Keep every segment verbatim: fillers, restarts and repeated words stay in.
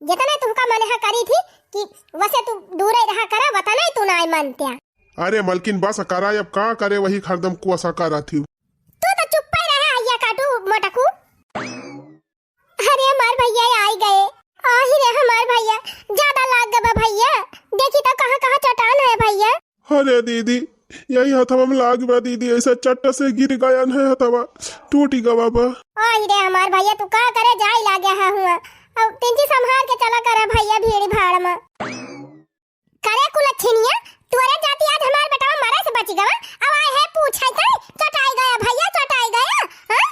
जितने तुहका मन है करी थी कि वसे तू दूरे रहा करा, वतने तू नाय मानत्या। अरे मलकिन, बस करा, अब का करे, वही हरदम कुआसा करा थी। तू तो चुप्पे रहा, हैया काटू मोटकू। अरे हमार भैया आई गए। आही रे हमार भैया, ज्यादा लाग गवा भैया। देखी तो कहाँ कहाँ चट्टान है भैया। अरे दीदी, यही हथवा में लाग बा दीदी, ऐसा चट्ट से गिर गयन है हथवा, टूटी गवा बा। आही रे हमार भैया, तू का करे जाई लागे है हुआ। अब तिनची संभाल के चला करे भैया भीड़ भाड़ में। करे कुलच्छिनिया, तोरे जाती आज हमार बेटवा मरे से बची गवा, अब आए है पूछे तो चटाई गया भैया, चटाई गया, हाँ?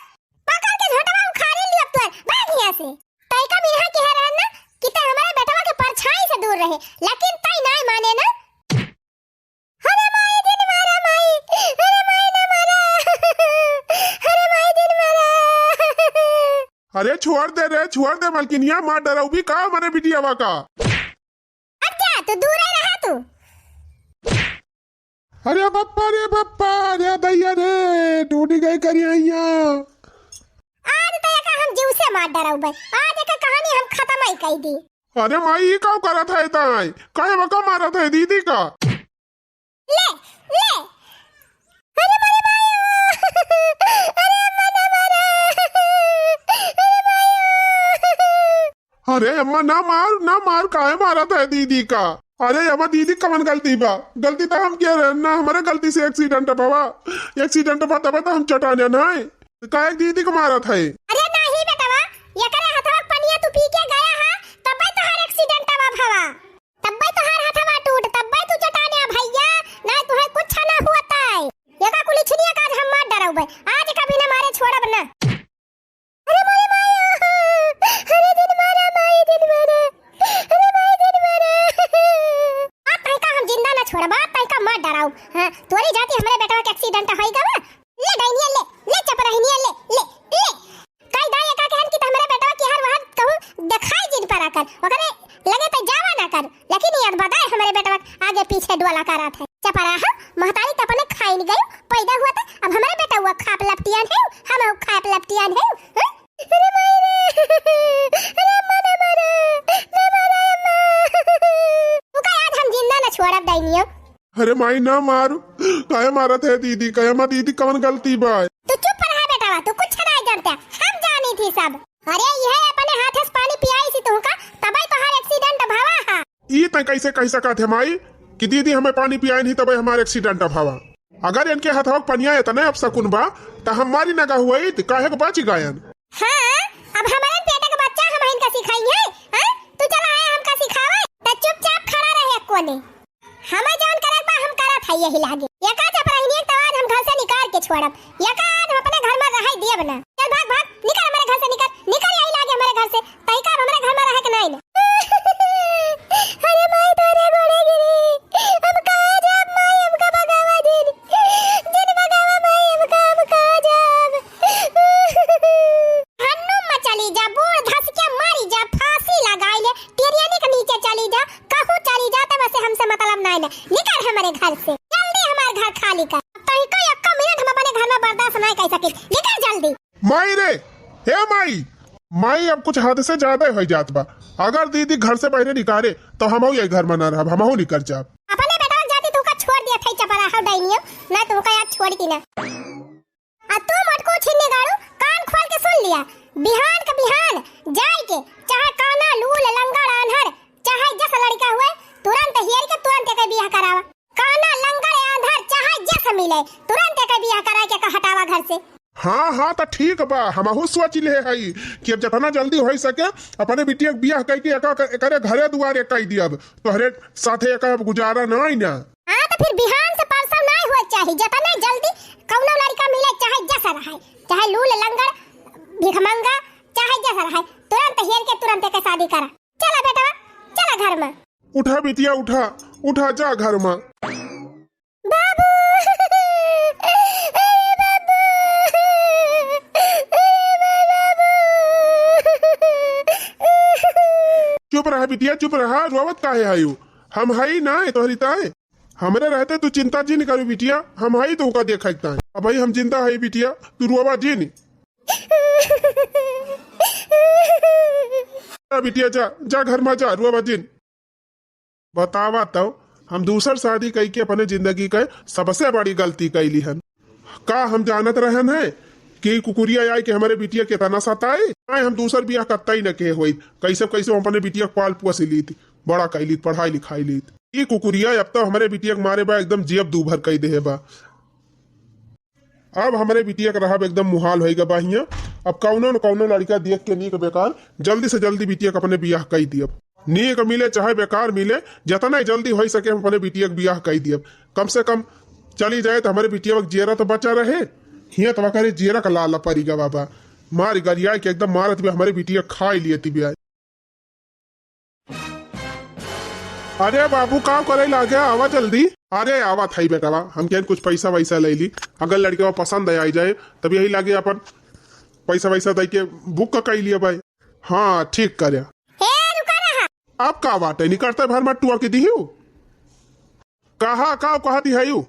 पकड़ के झोटवा उखाड़े लियो तोर, भाग यहाँ से। तई का मिनहा के है रहन ना कि तई हमारे बेटवा के परछाई से दूर रहे, लेकिन तई नाय माने ना। अरे माई जिन मारा माई, अरे माई ना मारा, अरे माई जिन मारा। अरे छोड़ दे रे, छोड़ दे मलकिनिया, मार डराउबी का हमारे बिटियावा का। अब क्या तू दूर ही रहा तू। अरे बप्पा रे बप्पा, अरे दैया रे, टूटी गई करिया यहाँ। आज तो एका हम जीव से मार डराउबे, आज एका कहानी हम खत्म ही कई दी। अरे माई, ई का करत है ताई? काहे बका मारत है दीदी का? ले, ले। अरे मारे मायो। अरे अम्मा ना मारा। अरे मायो। अरे अम्मा ना मार, ना मार, काहे मारत है दीदी का? अरे अम्मा, दीदी कवन गलती बा? गलती तो हम किया रहे ना, हमारे गलती से accident भवा। Accident भवा तबे तो हम चटाने ना है। काहे दीदी को मारत है? अरे नाही बेटवा, एकरे हथवा पनिया तू पी के गया है, तबे तोहार accident भवा। तब्बे तोहार हथवा टूट, तब्बे तू चटान्या भैया, नाय तुहे कुछ ना हुअतै। एका कुलिछिनिया का आज हम मार डरउबे, आज एका बिना मारे छोड़ब ना। अरे मोरे माई, अरे जिन मारा माई, जिन मारा, अरे माई जिन मारा। आज तैका हम जिंदा ना छोड़ब, आज तैका मार डराउब। हाँ, तोरी जाती हमरे बेटवा के accident होई गवा, ले डाइनिया ले, ले चपरहिनिया ले, ले, ले। कई दाई एका कहन कि त हमरे बेटवा के हर वहर कहूँ देखाई जिन परा कर, ओकरे लगे त जावा ना कर, लेकिन ये बताए हमरे बेटवा आगे पीछे डोला करत है। चपराहा, महतारी त अपने खाइन गई, पैदा हुआ त अब हमरे बेटवा खाप लपटियान है, हम खाप लपटियान है, हैं? अरे माई रे, अरे अम्मा ना मारा, ना मारा अम्मा। तू का आज हम जिंदा ना छोड़ब डाइनियो। अरे माई ना मारू, काहे मारत है दीदी, काहे मा दीदी कवन गलती बा? तू चुप रहा बेटवा, तू कुछ नहीं जानते, हम जानी थी सब। अरे यह अपने हाथ से पानी पियाई सी तुमका, तबे तोहार accident भवा हा। ई तै कैसे कह सकत है माई कि दीदी हमें पानी पियाई नहीं तबे हमार accident भवा? अगर इनके हथवा के पनिया इतने अपशकुन बा त हमारी नगा हुई त काहे के बच गयन? हाँ, अब हमारे पेट के बच्चा हम इनका सिखाई है, हाँ? तू चला है हमका सिखावे, त चुपचाप खड़ा रहे कोने। हमें जौन करे बा हम करत है यही लागे। एका चपरहिनी एक तो आज हम घर से निकाल के छोड़ब, एका आज हम अपने घर में रहे दियब ना। चल भाग भाग, निकल हमारे घर से, निकल, निकल यही लागे हमारे घर से। तई का अब हमारे घर में रहे के नहीं ना। अरे माई तोरे गोड़े गिरी, हम कहाँ जाब माई, हमका भगावा जिन, जिन भगावा माई हमका, हम कहाँ जाब। हन्नू में चली जा, बूढ़ धस के मारी जा, फांसी लगाई ले, टिरियनी के नीचे चली जा, कहूँ चली जा, तब से हमसे मतलब नाई ना। निकल हमारे घर से, जल्दी हमार घर खाली कर। तनिको एक्को मिनट हम अपने घर में बर्दाश्त नाई कर सकित। निकल जल्दी। माई रे, हे माई, माई अब कुछ हद से ज्यादा हो जात बा। अगर दीदी घर से बाहरे निकाले तो हमहू यही घर में ना रहब, हमहू निकल जाब। अपने बेटवा के जाती तू का छोड़ दिया था चपराहा डाइनियो, ना तू का याद छोड़ की ना। आ तू मोटकू छिन्नी गाड़ू, कान खोल के सुन लिया, बिहान के बिहान जाए के, चाहे काना, लूल, लंगड़, आन्हर, चाहे जस लड़का हुए, तुरंत हेर के तुरंत एके बियाह करावा। काना, लंगड़, आन्हर, चाहे जस मिले, तुरंत एके बियाह करा के का हटावा घर से। हाँ हाँ, त ठीक बा, हमहू सोच ले हई कि अब जितना जल्दी हो सके अपने बिटिया के बियाह कई के एका, एकरे घरे दुआरे कई दियब, तोहरे साथे एका अब गुजारा नाई ना। हाँ, त फिर बिहान से परसों नाई हुए चाही, जतने जल्दी कौनो लड़का मिले, चाहे जस रहे, चाहे लूल लंगड़ भिखमंगा, चाहे जस रहे, तुरंत हेर के तुरंत एके शादी करा। चला बेटवा, चला घर में। उठा बिटिया, उठा, उठा, जा घर में। बाबू, अरे बाबू, अरे बाबू। चुप रहा बिटिया, चुप रहा, रोवत काहे आयु? हम हई ना तोहरी ताए। हमरे रहते तू चिंता जिन करू बिटिया, हम हई तोहका देखत ताए। अबही हम जिंदा हई बिटिया, तू रोवा जिन। जा बिटिया, जा, जा घर मा जा, रोवा जिन। बतावा तउ, हम दूसर शादी कइके अपने जिंदगी के सबसे बड़ी गलती कइली हन। का हम जानत रहन है कि कुकुरिया आइके हमरे बिटिया केतना सताई? आए हम दूसर बियाह कत्तई न के होइत, कइसे कइसे हम अपने बिटिया के पाल पोस लीत, बड़ा कइ लीत, पढ़ाई लिखाई लीत। ई कुकुरिया अब तउ हमरे बिटिया के मारे बा एकदम जियब दू भर कइ देहे बा। अब हमरे बिटिया के रहब एकदम मुहाल होइ गा बा हियाँ। अब कउनो न कउनो लड़िका देख के नीक बेकार जल्दी से जल्दी बिटिया के अपने बियाह कइ दियब। नीक मिले चाहे बेकार मिले, जतना जल्दी होइ सके हम अपने बिटिया के बियाह कइ दियब। कम से कम चली जाए त हमरे बिटिया के जियरा त बचा रहे। हियाँ त वकरे जियरा का लाला परी गा बा। मारी गरियाए के एकदम मारत बे हमरे बिटिया खाइ लियत बे। अरे बाबू, का करे लागे, आवा जल्दी। अरे आवत हई बेटवा, हम केन कुछ पैसा वैसा ले ली, अगर लड़कवा पसंद आई जाए तब यही लागे अपन पैसा वैसा दे के बुक कइ लिया भाई। हाँ ठीक करे। हे रुका रहा। अब का बाटे, निकलते भर मट्टुआ के दिहियो। कहा, का कहा दिहायु?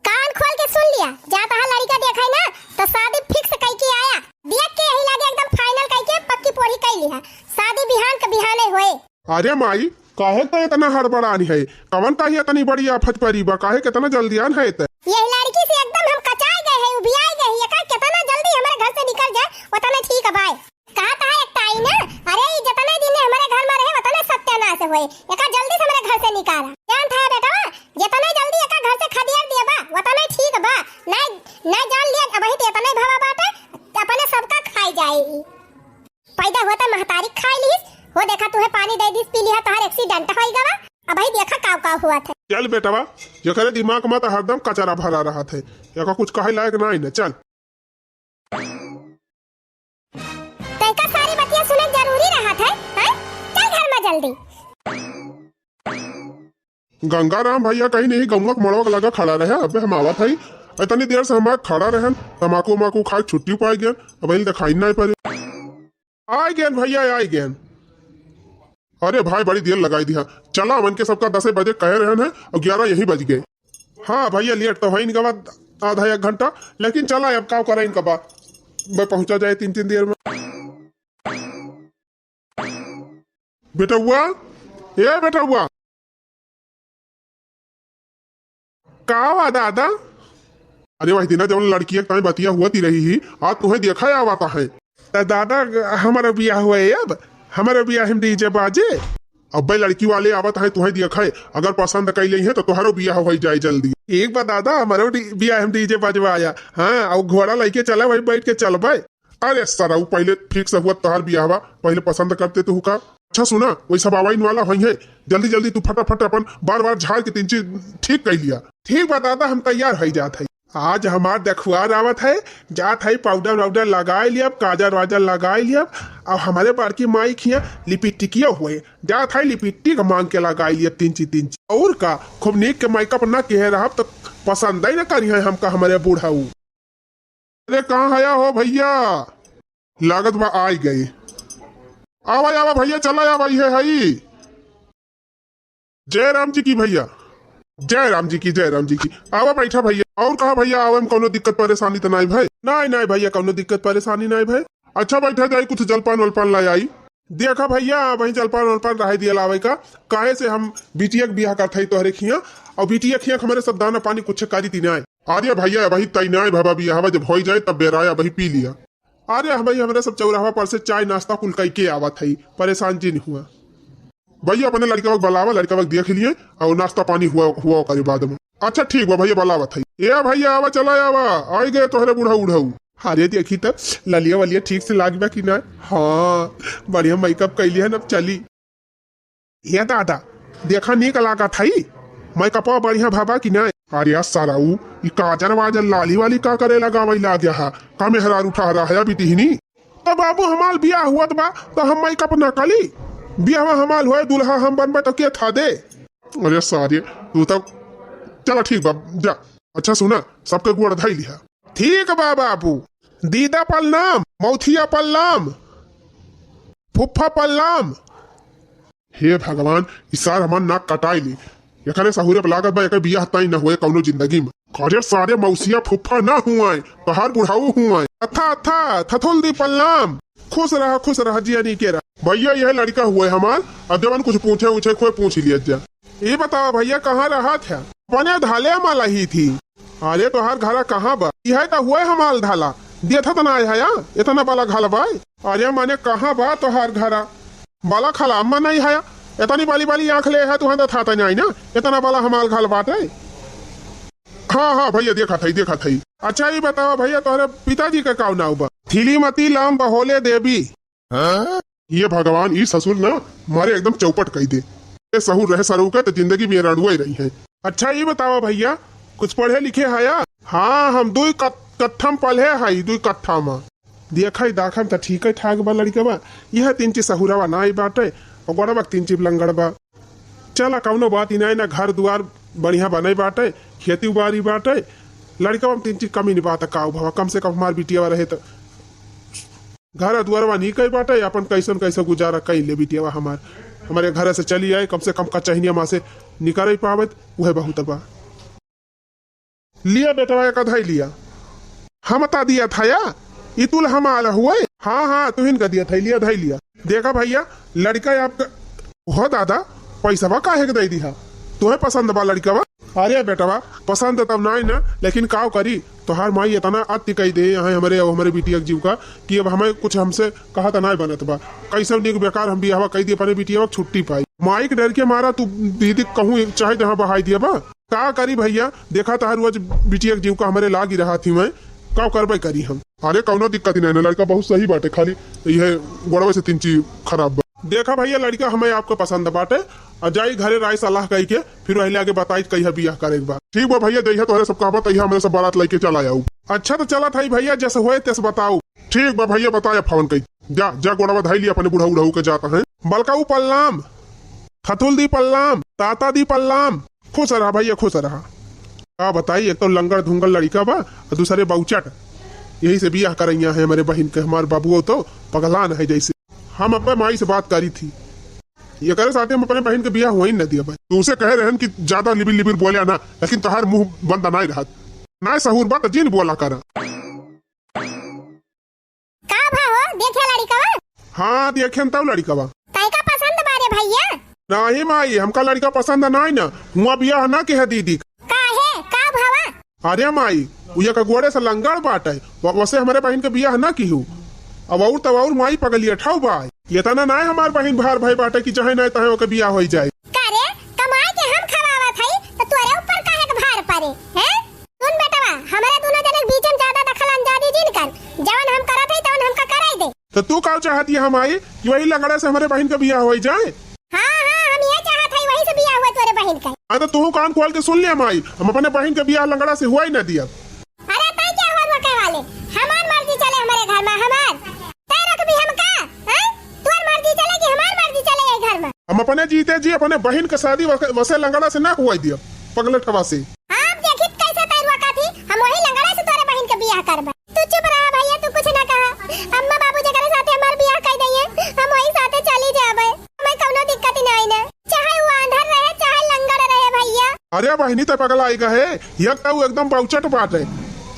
कान खोल के सुन लिया, जा तहार लड़िका देखाई ना, तो शादी fix कइके आया। देख के यही लागे एकदम final कइके पक्की पोरी कइ लिहा। शादी बिहान के बिहाने होए। अरे माई, काहे तो इतना हड़बड़ानी है? कवन काहे इतनी बड़ी आफत परी बा? काहे कितना जल्दी आन है ते? यही लड़की से एकदम हम कचाए गए हैं, उबियाए गए हैं। एका कितना जल्दी हमारे घर से निकल जाए, उतना ठीक बाय। कहा कहा एक ताई ना, अरे ई जतने दिन हमरे घर में रहे, उतने सत्यानाश होए। एका जल्दी से हमरे घर से निकाला। जानत है बेटवा, जतने जल्दी एका घर से खदेड़ दिया बा, उतने ठीक बा। नहीं, नहीं जान लिया, अबही तो इतने भवा बाटे, अपने सबका खाई जाए ई। पैदा होते महतारी खाई लीस, हो देखा तुहे पानी दे दीस, पी लिहा, तोहर accident होई गवा। अबही देखा काव काव हुआ थे। चल बेटवा, जेकरे दिमाग में तो हरदम कचरा भरा रहत है, एका कुछ कहे लायक नहीं न, चल। तैका सारी बतिया सुने जरूरी रहत है, हैं? चल घर में जल्दी। गंगाराम भैया कहीं नहीं, गौवा के मड़वा के लगा खड़ा रहे, अबे हम आवत हई। इतनी देर से हम खड़ा रहन, तमाकू उमाकू खाए छुट्टी पाए गए, अब इन्हें दिखाई नहीं पड़े। आए गए भैया, आए गए। अरे भाई, बड़ी देर लगाई दिहा। चला, हमन के सबका दसे बजे कहे रहन है और ग्यारह यही बज गए। हाँ भैया, लेट तो होइन गवा आधा एक घंटा, लेकिन चला, अब का करे इनका बात, मैं पहुंचा जाए तीन तीन देर में। बेटउआ, ए बेटउआ, का बा दादा? अरे वही दिना जौन लड़किया के ताई बतिया हुआ ती रही ही, आज तुहे देखा आवत है। त दादा, हमारा बियाह हुआ है अब, हमारा बियाह में DJ बाजे। अब्बे लड़की वाले आवत है, तुहे देखा है, अगर पसंद कइ लेइहे तो तोहरो बियाह होइ जाए जल्दी। एक बा दादा, हमारो डी-, बियाह में DJ बजवाया। हाँ, और घोड़ा लइके चला भाई, बैठ के चलबे। अरे सरऊ, पहिले fix हुआ तोहार बियाहवा, पहिले पसंद करते तू का। अच्छा सुना, वही सब आवाइन वाला होइहे, जल्दी जल्दी तू फटाफट अपन बार बार झाड़ के तीन चीज ठीक कइ लिया। ठीक बा दादा, हम तैयार होइ जात हई। आज हमार देखुआर आवत है, जात है पाउडर वाउडर लगाए लियब, काजर वाजर लगाए लियब, अब हमारे बड़की माई खिया लिपिस्टिकियो हुए, जात है लिपिस्टिक मांग के लगाए लियब तीन चीज, तीन चीज। और का, खूब नीक के makeup ना किहे रहब तो पसंद ही ना करिहे हमका हमारे बूढ़ऊ। अरे कहाँ हया हो भैया? लागत बा आइ गए। आवा आवा भैया, चला आवा, ये हई। जय राम जी की भैया, जय राम जी की, जय राम जी की। आवा बैठा भैया। और कहा भैया, आवे में कौनो दिक्कत परेशानी तो नाई भाई? नाई नाई भैया, कौनो दिक्कत परेशानी नाई भाई। अच्छा बैठा जाई, कुछ जलपान वलपान ला आई। देखा भैया, वही जलपान वलपान रहे दिया लावे का, काहे से हम बिटिया के बियाह करत हई तोहरे खिया, और बिटिया खिया हमारे सब दाना पानी कुछ करी ती नाई। अरे भैया, अबही तई नाई बाबा, बियाहवा जब होई जाए तब बेराया, अबही पी लिया। अरे हम भाई, हमरे सब चौराहा पर से चाय नाश्ता कुल कइके आवत हई, परेशान जिन हुआ। भैया अपने लड़कवा के बुलावा, लड़कवा के देख लिए और नाश्ता पानी हुआ, हुआ करे बाद में। अच्छा ठीक बा भैया, बुलावत हई। ए भैया आवा, चला आवा, आई गए तोहरे बूढ़ा उढ़ऊ। अरे देखी त ललिया वलिया ठीक से लाग बा कि ना? हाँ, बढ़िया makeup कइली है ना, अब चली। ए दादा, देखा नीक लागत हई, makeupवा बढ़िया भवा कि नाय? अरे यार साराऊ, ई काजर वाजर लाली वाली का करे लगावई लाग्या हा? का मेहरारू ठहरा है अभी टिहनी? तो बाबू हमार बियाह हुअत बा, तो हम makeup ना कली? बियाहवा हमार होए, दुल्हा हम बनबे तो के था दे? अरे सारे, तू तो, चला ठीक बा, जा। अच्छा सुना, सबके गोड़ धई लिहा। ठीक बा बाबू, दीदा प्रणाम, मौथिया प्रणाम, फुफ्फा प्रणाम। हे भगवान, ई सार हमार नाक कटाई ली। एकरे सहुरे पे लागत बा, एकर बियाह तय न हुए कौनो जिंदगी में। अरे सारे मौसिया फुफ्फा ना हुआए, तोहार बुढ़ाऊ हुआए। अथा, अथा, थथुल दी प्रणाम। खुश रहा, खुश रहा, जिया नीके रहा। भइया, यह लड़िका हुए हमार, अब जवन कुछ पूछे उछे खोए पूछ लिया जा। ई बतावा भइया, कहाँ रहत है? अपने धाले मा लही थी। अरे तोहार घरा कहाँ बा? यह तो हुए हमार धाला। देखत नाहीं हया, इतना बड़ा घाल बा। अरे मने कहाँ बा तोहार घरा? बड़ा खला मा नाहीं हया, इतनी बड़ी बड़ी आँख ले है, तुहँका देखात नाहीं ना, इतना बड़ा हमार घाल बाटे। हाँ, हाँ भइया, देखत हई, देखत हई। अच्छा, ई बतावा भइया, तोहरे पिताजी का का नाव बा? थिलीमती लाम बहोले देवी। हाँ? ये भगवान, ई ससुर ना मारे एकदम चौपट कई दे। ये सहूर रहे सरऊ के तो जिंदगी में रड़ुआ ही रही है। अच्छा, ई बतावा भइया, कुछ पढ़े लिखे हया? हाँ, हम दुई कत-, कट्ठा में पढ़े हई, दुई कट्ठा में। देखई दाखम त ठीके ठाक बा लड़िकवा, यह तीन चीज सहुरवा नाई बाटे, और गोड़वा के तीन चीज लंगड़ बा। चला कौनो बात ही नाई ना, घर दुआर बढ़िया बनई बाटे, खेती बारी बाटे, लड़िकवा में तीन चीज कमी नहीं बात, का भवा, कम से कम हमार बिटिया रहे त घर दुआरवा नीक बाटे, अपन कैसन कैसे गुजारा कई ले बिटिया हमार, हमारे घर से चली आए, कम से कम कचहनिया मा से निकल पावत, उहे बहुत बा। लिया बेटवा, एक धई लिया। हम ता दिया था या, ई तुल हमार हुए। हाँ, हाँ, तुहिन का दिया था, लिया, धई लिया। देखा भइया, लड़िका आपका, हो दादा, पैसवा काहे के दई दिहा? तुहे पसंद बा लड़िकवा? अरे बेटवा, पसंद तब नाई ना, लेकिन काव करी, तोहार माई इतना अति कई दे यहाँ हमरे, हमरे बिटिया के जीव का, कि अब हमें कुछ हमसे कहा त नाई बनत बा। कैसे नीक बेकार हम बियाहवा कई दिए, अपने बिटिया के छुट्टी पाई। माई के डर के मारा तू दीदी कहूँ चाहे जहाँ बहाई दिया बा। का करी भइया, देखा तहार रोज बिटिया के जीव का हमरे लागी रहा थी मैं, का करबे करी हम। अरे कौनो दिक्कत ही नहीं ना, लड़िका बहुत सही बाटे, खाली यह गोड़वे से तीन चीज खराब बा। देखा भइया, लड़िका हमें आपको पसंद बाटे, और जाई घरे राय सलाह कई के, फिर वही आगे बताई कहिया बियाह करे के बा। ठीक बा भइया, जइहा तोहरे सब कहबा तइहा हमरे सब बारात लइके चला आऊ। अच्छा तो चलत हई भइया, जस होए तस बताऊ। ठीक बा भइया, बताया फोन कई। जा, जा गोड़वा धई लिया अपने बुढ़ऊ उढ़ऊ के जाता है। बलका ऊ पल्लाम, खतुल दी पल्लाम, ताता दी पल्लाम। खुश रहा भइया, खुश रहा। का बताई, एक तो लंगड़ धुंगल लड़िका बा, और दूसरे बाउचट। यही से बियाह करैया है हमरे बहिन के। हमार बाबुओ तो पगलान है जैसे। हम अपने माई से बात करी थी, एकरे साथे हम अपने बहिन के बियाह होई न दिया भाई। तुमसे कहे रहन कि ज्यादा लिबिर लिबिर बोल्या ना, लेकिन तोहार मुंह बंद नाई रहत। नाई सहूर बात जिन बोला करा। का भा हो, देखे लड़िकवा? हाँ, देखेन तब लड़िकवा। तैका पसंद बारे भइया? नाहीं माई, हमका लड़िका पसंद नाई ना। हुआ बियाह ना के है दीदी। काहे? का भवा? अरे माई, उ एक गोड़े से लंगड़ बाटे, व-, वसे हमरे बहिन के बियाह ना किहू। अब और तब और माई पगलिया ठाऊ बा। इतना नाय हमार बहिन भार भई बाटे कि चाहे नाय तहे ओके बियाह होई जाए। का रे, कमाए के हम खवावत हई, त तोरे ऊपर काहे के भार परे, हैं? सुन बेटवा, हमरे दुनो जने के बीच में ज्यादा दखल अंदाजी जिन कर। जवन हम करत हई, तवन हमका कराई दे। त तू का चाहत है माई कि वही लंगड़ा से हमरे बहिन के बियाह होई जाए? हाँ, हाँ, हम ये चाहत हई, वही से बियाह हुआ तोरे बहिन का। हाँ, तो तू कान खोल के सुन ले माई, हम अपने बहिन के बियाह लंगड़ा से हुआ ही ना दिया। अरे, तै क्या हुआ रोके वाले? हमार मर्जी चले हमरे घर में, हमार। तै रोकबी हमका? हैं? तोर मर्जी चले कि हमार मर्जी चले ये घर में? हम अपने जीते जी अपने बहिन के शादी वक-, वसे लंगड़ा से ना हुआ दिया, पगले ठवा से। आप देखित कैसे तै रोका थी, हम वही लंगड़ा से तोरे बहिन के बियाह करबे। तू चुप रहा भइया, तू कुछ ना कहा। अम्मा बाबू जेकरे साथे हमार बियाह कई दइए, हम वही साथे चली जाबे। हमें कौनो दिक्कत ही नहीं ना, चाहे वो आंधर रहे, चाहे लंगड़ रहे भइया। अरे बहिनी, ते पगला आई गए, एक तो वो एकदम बाउचट बाटे,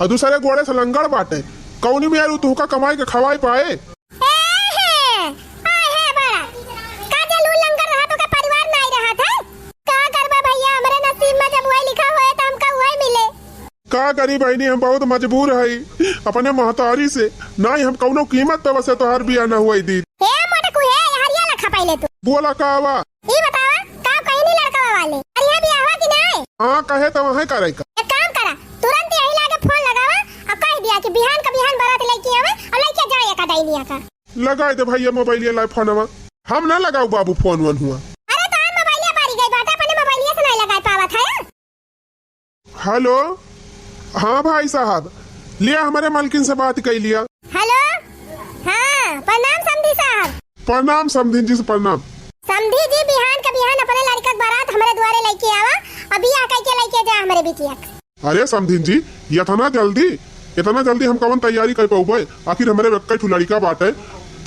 और दूसरे गोड़े से लंगड़ बाटे। कौनी में यार तुहका कमाई के खवाई पाए? ए हे, आ हे बड़ा, का जे लू लंगड़ रहा तो का परिवार नहीं रहा था? का करबा भइया, हमरे नसीब में जब वही लिखा हुए तो हमका वही मिले। का करी बहिनी, हम बहुत मजबूर हई अपने महतारी से। नाई हम कौनो कीमत पे वसे तोहार बियाह न हुई दी। हे मोटकू हे, हरिया लखा पहले तू। बोला का बा? ई बतावा, का कहीं नहीं लड़का वाले? अरे बियाह हुआ कि नहीं? हाँ, कहे तो वहीं करे का। एक काम करा, तुरंत यही लागे फोन लगावा और कह दिया कि बिहान का बिहान बारात लेके आवे और लेके जाए का डाइनिया का। लगाई दे भइया मोबाइल ये लाए फोनवा। हम ना लगाऊ बाबू फोन वन हुआ। अरे तो हम मोबाइलिया बारी गई बात, अपने मोबाइलिया से नहीं लगाए पावत है। हेलो, हाँ भाई साहब, लिया हमरे मलकिन से बात कई लिया। हेलो, हाँ, प्रणाम समधी साहब। प्रणाम समधिन जी से प्रणाम। समधी जी, बिहान का बिहान अपने लड़का के बारात हमरे दुआरे लेके आवा, अब बियाह कई के लेके जा हमरे बिटिया के। अरे समधिन जी, इतना जल्दी, इतना जल्दी हम कवन तैयारी कर पउबे? आखिर हमरे एक्कै ठो लड़का बाटे,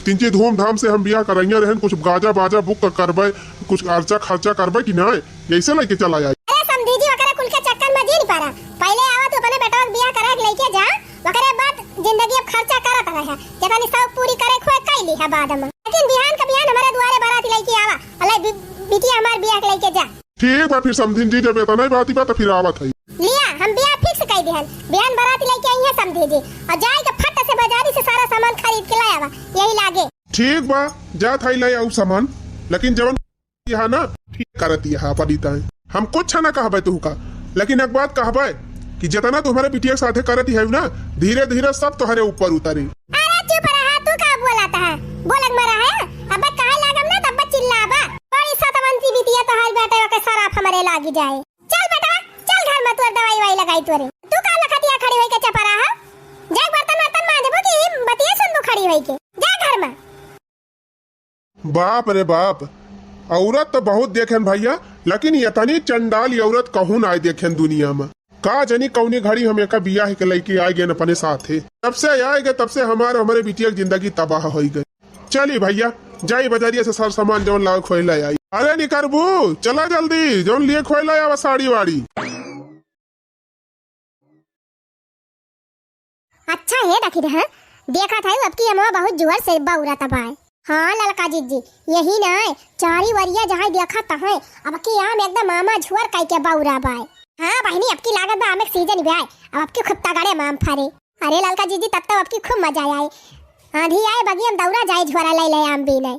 तिनची धूमधाम से हम बियाह करइया रहन, कुछ गाजा बाजा बुक करबे, कुछ खर्चा खर्चा करबे कि नाय? यैसे लेके चला आए। अरे समधी जी, ओकरे कुल के चक्कर में जिन पड़ा, पहले आवा तू अपने बेटवा के बियाह करा के लेके जा, ओकरे बाद जिंदगी अब खर्चा करत रहे, जतनी शौक पूरी करे खोए लिहा बाद में। लेकिन बिहान का बिहान हमरे दुआरे बाराती लइके आवा, अले बि-, बिटिया हमार बियाह के लइके जा। ठीक बा, फिर समधिन जी, जब एतना ही बात बा, तो फिर आवत है। लिया, हम बियाह fix कइ दिहन। बिहान बाराती लइके आई है समधी जी, और जाए के फट से बाजारी से सारा सामान खरीद के ले आवा, यही लागे। ठीक बा, जात है ले आऊ सामान, लेकिन जवन यहाँ ना ठीक करत यहाँ अपनी ताई। हम कुछ ना कहबे तुहका, लेकिन एक बात कहबे कि जितना तुम्हारे बिटिया के साथे करत है ना, धीरे धीरे सब तुम्हारे ऊपर उतरी। अरे चुप रहा, तू का बोलत है? बोलक मरा है? अब कहे लागम ना तब चिल्लाबा। बड़ी सतवंती बिटिया तोहार बेटे के सराप हमरे लागी जाए। चल बेटा, चल घर में तोर दवाई वाई लगाई तोरे। तू का लखतिया खड़ी होई के चपरा है? जा बर्तन वर्तन मांजबो कि बतिया सुनबो खड़ी होई के? जा घर में। बाप रे बाप, औरत तो बहुत देखेन भैया, लेकिन इतनी चंडाल औरत कहूँ ना देखेन दुनिया में। का जनी कौनी घड़ी हम एका बियाह के लइके आ गए अपने साथे। तब से आए गए, तब से हमार, हमरे बिटिया की जिंदगी तबाह होई गई। चली भैया, जाई बजारिया से सब सामान जौन लावे खोए ले आई। अरे निकरबू, चला जल्दी, जौन लिए खोए ले आवा साड़ी वाड़ी। अच्छा हे दखिन, हाँ, देखत है अब की अमवा बहुत जोर से बौरत बाय। हाँ ललका जिज्जी, यही ना है, चारी वरिया जहाँ देखत है, अब की आम एकदम आमा झुअर कई के बौरा बाय। हाँ बहिनी, अब की लागत बा आम एक season बाय, अब, अब की खूब तगड़े आम फरे। अरे ललका जिज्जी, तब तो अब की खूब मजा आए। आंधी आए बगिया में दौरा जाए झोरा ले ले आम बीने।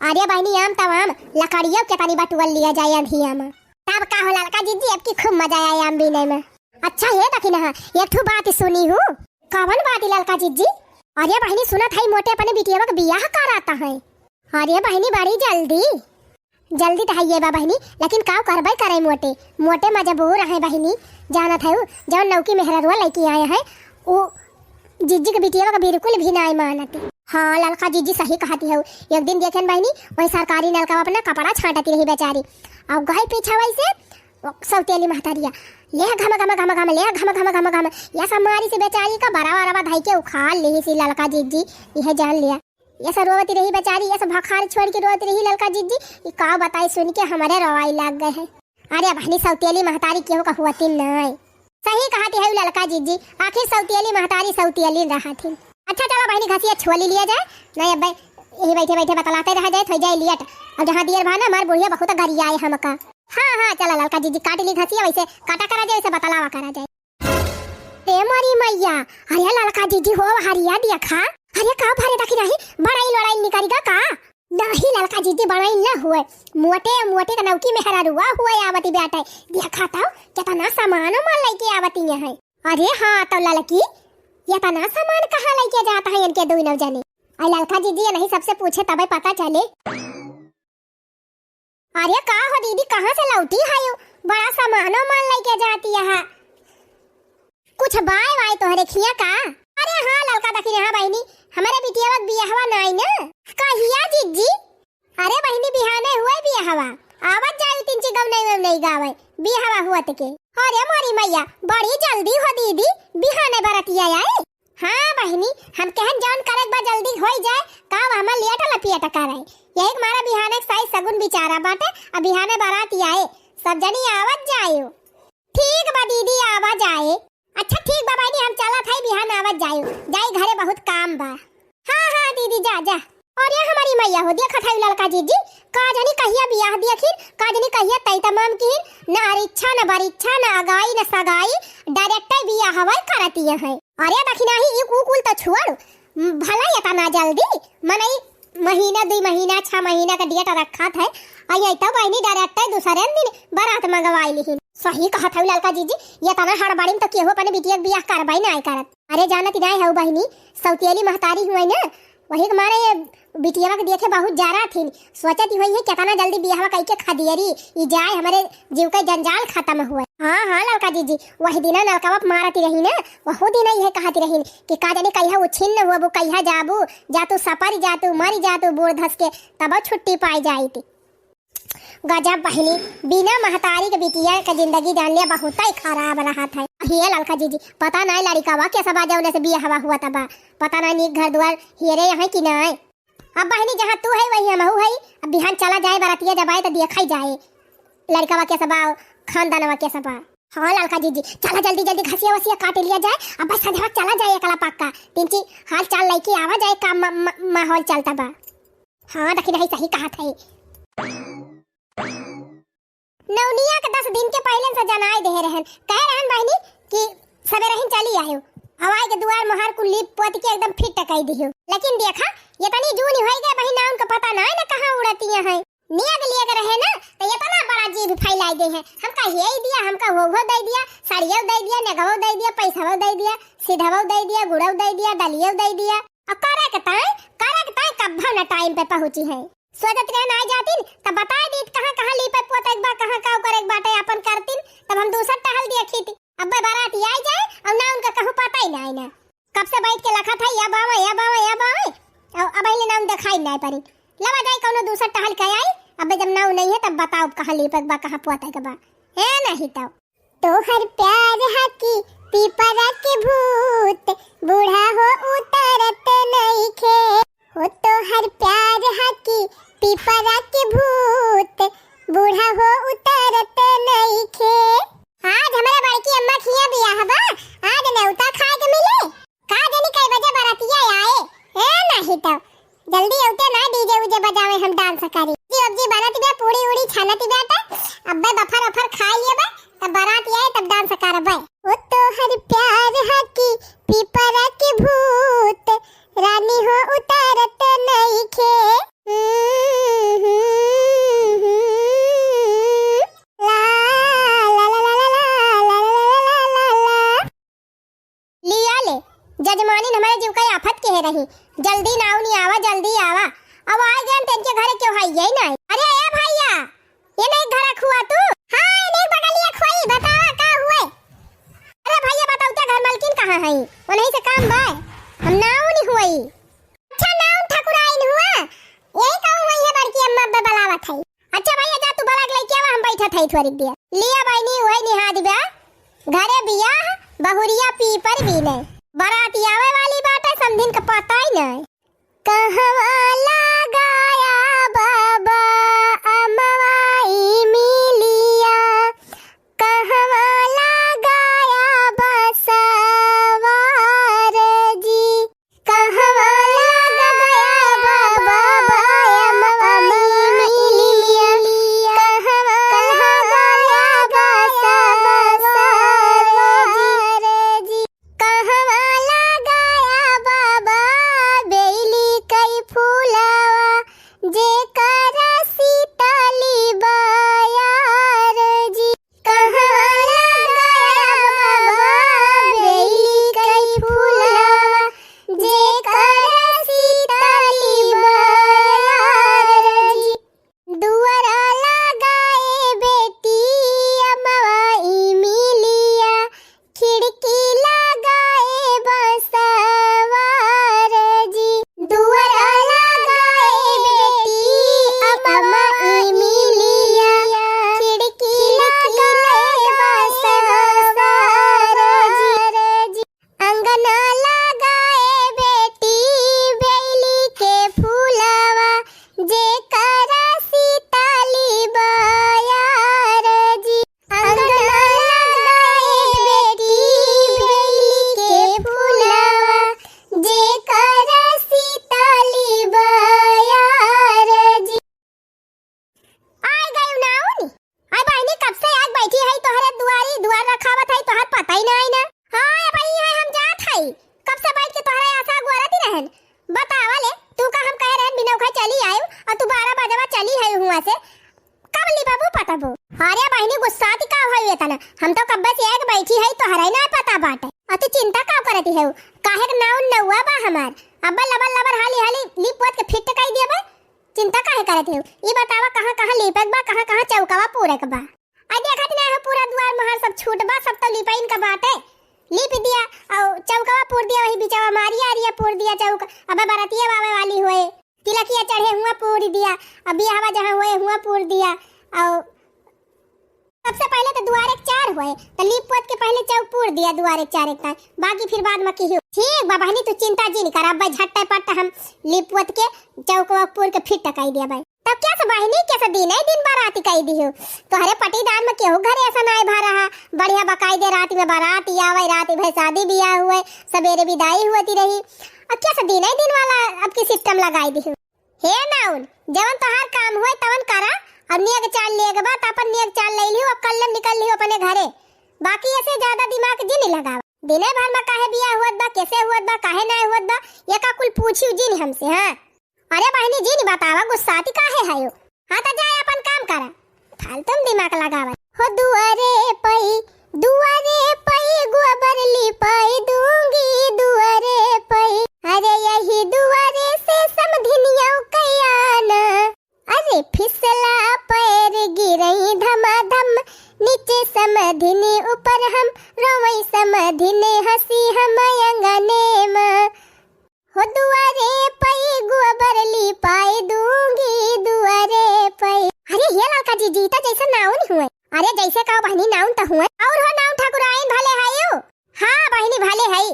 अरे बहिनी, आम तब आम, लकड़ियों के तनी बटुअल लिया जाए आंधिया में। तब का हो ललका जिज्जी, अब की खूब मजा आए आम बीने में। अच्छा हे दखिन, हाँ, एक ठो बात सुनी हूँ। कवन बात ललका जिज्जी? अरे बहिनी सुनत है मोटे अपने बिटिया के बियाह कराता है। अरे बहिनी बड़ी जल्दी। जल्दी तो है ये बा बहिनी, लेकिन काव करबे करे मोटे, मोटे मजबूर है बहिनी। जानत है उ, जौन नौकी मेहररुआ लइके आए हैं, उ जिज्जी के बिटिया के बिल्कुल भी नाय मानत। हाँ ललका जिज्जी सही कहती है। एक दिन देखेन बहिनी, वही सरकारी नलका अपना कपड़ा छांटती रही बेचारी, और गई पीछा वैसे सौतेली महतारिया, ले घम घम घम घम, ले घम घम घम घम, या सब मारी से बेचारी का बरावा रवा धई के उखाड़ लिही सी ललका जिज्जी, यह जान लिया। ये सब रोवती रही बेचारी, ये सब भखार छोड़ के रोवती रही ललका जिज्जी। ये का बताई, सुन के हमारे रोवाई लाग गए है। अरे बहिनी, सौतेली महतारी केहू का हुआ तीन नाय। सही कहती है ललका जिज्जी, आखिर सौतेली महतारी सौतेली रहा थी। अच्छा चलो बहिनी, घसिया छोली लिया जाए, नहीं अब यही बैठे बैठे बतलाते रह जाए, थोड़ी जाए लेट। और जहाँ दियर भा ना, हमार बुढ़िया बहुत गरियाए हमका। हाँ हाँ, चला ललका जिज्जी, काट ली घसिया, वैसे काटा करा जाए, वैसे बतलावा करा जाए। ए मोरी मैया, अरे ललका जिज्जी हो, हरिया देखा। अरे का भरे देखी नहीं, बड़ाई लड़ाई निकली गा का? नहीं ललका जिज्जी, बड़ाई ना हुए, मोटे मोटे का नौकी मेहररुआ हुए आवती बेटा। देखा तो कितना सामानो माल लेके आवती है। अरे हाँ तो ललकी, इतना सामान कहाँ लेके जाता है इनके दोनों जने? आ ललका जिज्जी नहीं सबसे पूछे तबे पता चले। अरे का हो दीदी, कहाँ से लौटी है यू? बड़ा सामानो माल लेके जाती है। कुछ बाय वाय तोहरे खिया का? अरे हाँ ललका दखिन, हाँ बहिनी, हमारे बिटिया के बियाहवा नाई ना। कहिया जिज्जी? अरे बहिनी बिहाने हुए बियाहवा, आवत जाई तीन ची गौनई वौनई गावे, बियाहवा हुआ तके। अरे मोरी मैया, बड़ी जल्दी हो दीदी, बिहाने बरतिया आई। हाँ बहिनी, हम कहन जौन करे के बा जल्दी होई जाए, का अब हमार लेट लपियट करे। यही के मारा बिहाने के साई सगुन बिचारा बाटे, अब बिहाने बारात आए, सब जनी आवत जाए। ठीक बा दीदी, आवा जाए। अच्छा ठीक बा बहिनी, हम चलत हई, बिहान आवत जाए, जाई घरे बहुत काम बा। हाँ हाँ दीदी, जा जा। अरे हमारी मैया हो, देखत हई ललका जिज्जी, का जानी कहिया बियाह देखिन, का जानी कहिया तय तमाम किहिन, न अरिच्छा, न बरिच्छा, न अगाई, न सगाई, direct बियाह हवाई करती है। अरे दखिना ही, ई कुकुल तो छोड़, भला इतना जल्दी, मनई महीना, दुई महीना, छह महीना का date रखत है, आ ये तो बहिनी direct दूसरे दिन बारात मंगवाई लिहिन। सही कहत हई ललका जिज्जी, इतना हड़बड़ी में तो केहू अपने बिटिया के बियाह करबे नाय करत। अरे जानत नाय हऊ बहिनी, सौतेली महतारी हुए ना, वही के मारे ये बिटिया के देखे बहुत जरा थिन। सोचत ही होई है कितना जल्दी बियाहवा कई के खदियरी ई जाए, हमरे जीव के जंजाल खत्म हुए। हाँ हाँ ललका जिज्जी, वही दिना नलकवा पे मारती रही ना, वहू दिन ये कहती रही कि का जाने कहिया उछिन्न होबू, कहिया जाबू, जा तू सपर जा तू, मर जा तू बूढ़ धस के, तब छुट्टी पाई जाई थी। गजब बहिनी, बिना महतारी के बिटिया के जिंदगी जान लिया बहुत ही खराब रहत है। हे ललका जिज्जी, पता नहीं लड़िकावा के सबा जौने से बियाहवा हुआ तबा, पता नहीं नीक घर दुआर हेरे यहाँ कि नहीं। अब बहिनी जहाँ तू है वही हमहू है, अब बिहान चला जाए बरतिया जब आए तो देखा ही जाए लड़िकावा के सबा, खानदानवा के सबा। हाँ ललका जीजी, चला जल्दी जल्दी घसिया वसिया काट लिया जाए, अब बस संझवा चला जाए एकला पक्का। पिंची, हाल चाल लइके आवा जाए, का म-, म-, माहौल चलता बा। हाँ दखिनही, सही कहत है। नौनिया के दस दिन के पहिले से जनाई देहे रहन, कहे रहन बहिनी कि सबेरहिन चली आयो। अब आए के दुआर मोहार कुल लीप पोत के एकदम फिट टकाई दियो। लेकिन देखा, ये तनी जून होई गए बहिन, नाउन का पता ना है ना कहाँ उड़तिया हैं। नेग लेग रहे ना, तो इतना बड़ा जीभ फैलाई दे है। हमका हेई दिया, हमका होगो दे दिया, साड़ियो दे दिया, नेगवो दे दिया, पैसवो दे दिया, सीधवो दे दिया, गुड़ो दे दिया, दलियो दे दिया। और करे के ताई, करे के ताई कब्बा ना टाइम पे पहुँची है। सोचत रहे ना आई जातिन, तब बताए दीत कहाँ कहाँ लीपे पोते के बा, कहाँ का करे के बाटे, अपन करतिन, तब हम दूसर टहल दिया खीती। अब बारात आई जाए और ना उनका कहूँ पता ही ना आई ना। कब से बैठ के लखत है, या बावे, या बावे, या बावे, और अब अइले नाम दिखाई ना पड़ी। लवा जाए कौनो दूसर टहल के आई, अब जब नाव नहीं है तब बताओ कहाँ लीपे के बा, कहाँ पोते के बा। है नहीं तो। तोहर प्यार हा कि पीपरा के भूत, बूढ़ा हो उतरत नइखे। हो तोहर प्यार हा कि पीपरा के भूत, बूढ़ा हो उतरत नइखे। आज हमरे बड़की अम्मा खिया बियाह बा, आज नेवता खाए के मिले। का जानी कई बजे बरातिया आए। ए, नाही तो। जल्दी अउते ना डीजे उजे बजावे, हम डांस करी। जी, अब जी बनत बा, पूड़ी उड़ी छानत बा, त अब्बे बफर वफर खा लिए बा, तब बरात आए, तब डांस करबे। ओ तोहर प्यार हा कि पीपरा के भूत, रानी हो उतारत नइखे। ला, ला, ला। लिया ले, जजमानिन हमरे जीव का आफत केहे रही, जल्दी नाउनी आवा, जल्दी आवा। अब आए गए तेनके घरे क्यों है, यही ना। अरे ए भैया, ये नहीं घर खुआ तू? हाँ, ये नहीं बगलिया खुआई, बतावा का हुए? अरे भैया बताओ, क्या घर मालकिन कहाँ है? वो नहीं से काम बा, हम नाउनी हुई। अच्छा, नाउन ठकुराइन हुआ, यही कहूँ हुई है बड़की अम्मा अब्बे बलावत है। अच्छा भैया, जा तू बरात लइके आवा, हम बैठत हई थोड़ी देर। लिया बहिनी, उहे निहाद बा, घरे बियाह, बहुरिया पीपर बीने। बरात आवे वाली बाटे, समधिन का पता ही नहीं। कहवा लगाया बाबा अमवाई मिलिया, कहवा लगाया बसवार जी। कहवा लगाया बाबा अमवाई मिलिया, कहवा लगाया बसवार जी। कहवा लगाया बाबा बेली कई फूलावा, जेकर सीतली बयार जी। कहवा लगाया बाबा बेली कई फूलावा, जेकर सीतली बयार जी। दुआरा लगाए बेटी अमवाई मिलिया, खिड़की लगाए बसवार जी। दुआरा लगाए बेटी अमवाई मिलिया, खिड़की लगाए बसवार जी। अंगना लगाए बेटी बेली के फूलवा, जेकर सीतली बयार जी। अंगना लगाए बेटी बेली के फूलवा, जेकर सीतली बयार जी। आय गयू नाउन। आय बहिनी, कब से आग बैठी है तोहरे दुआरी, दुआर रखावत है, तोहर पता ही ना आई ना। हाँ, ए बहिनी, है हम जात है। कब से बैठ के तोहरे आशा गोरत ही रहन। बतावा ले, तू का हम कहे रहन बिना उखाए चली आयु, और तू बारह बजवा चली है हुआ से। कब लिपबू पटबू? अरे बहिनी, गुस्साती का होई एतना? हम तो कब्बे से आग बैठी है, तोहरे ना पता बाटे। और तू चिंता का करती है? काहे के नाउन नौआ बा हमार। अब्बा लबर लबर हाली हाली लिप पोत के फिट कई दिया बा। चिंता काहे करत हो? ई बतावा कहाँ कहाँ लीपे के बा, कहाँ कहाँ चौकवा पूरे के बा? आ देखत ना हो पूरा दुआर मोहार सब छूट बा, सब तो लीपइन का बाटे। लीप दिया और चौकवा पूर दिया, वही बिचवा मारिया आरिया पूर दिया चौक। अब बरतिया आवे वाली होए, तिलकिया चढ़े हुआ पूर दिया, अब बियाहवा जहाँ होए हुआ पूर दिया। और सबसे पहले तो दुआरे के चार होए, तो लीप पोत के पहले चौक पूर दिया दुआरे के चार एक ताई, बाकी फिर बाद में किहियो। ठीक बा बहनी, तू चिंता जिन कर, अब झट्टे पट हम लीप पोत के चौक वौक पूर के फिर टकाई दिया भाई। तब कइसे बहिनी, कइसे दिने दिन बराती कइ दिहु? तोहरे पटीदार में केहू घरे अइसा नाहीं भा रहा। बढ़िया बकायदे राती में बराती आवै, राती भर सादी बियाह हुवै, सबेरे बिदाई हुवती रही। अब कइसे दिने दिन वाला अब की system लगाइ दिहु? हे नाउन, जवन तोहार काम होय तवन करा, अब नेग चाल लेग बा त अपन नेग चाल लइ लिहु, अब कल्ले निकल लिहु अपने घरे। बाकी अइसे ज्यादा दिमाग जिनि लगावा। दिने भर में काहे बियाह हुवत बा, कइसे हुवत बा, काहे नाहीं हुवत बा, एका कुल पूछिउ जिनि हमसे, हाँ। अरे बहिनी जिनि बतावा, गुस्साती काहे हयु? हाँ त जाए अपन काम करा, फालतू में दिमाग लगावा। हो दुआरे पई, दुआरे पई गोबर लिपाई दूंगी, दुआरे पई। अरे यही दुआरे से समधिनिया कयाना। अरे फिसला पैर गिरई धमाधम, नीचे समधिन ऊपर हम, रोवई समधिन हंसी हम अंगने मा। हो दुआरे पई गोबर लिपाई दूंगी, दुआरे पई। अरे हे ललका जीजी, ई त जइसे नाउन हुवै। अरे जइसे कहो बहिनी, नाउन त हुवै। अउर हो नाउन ठकुराइन, भले हयु? हाँ बहिनी, भले हई।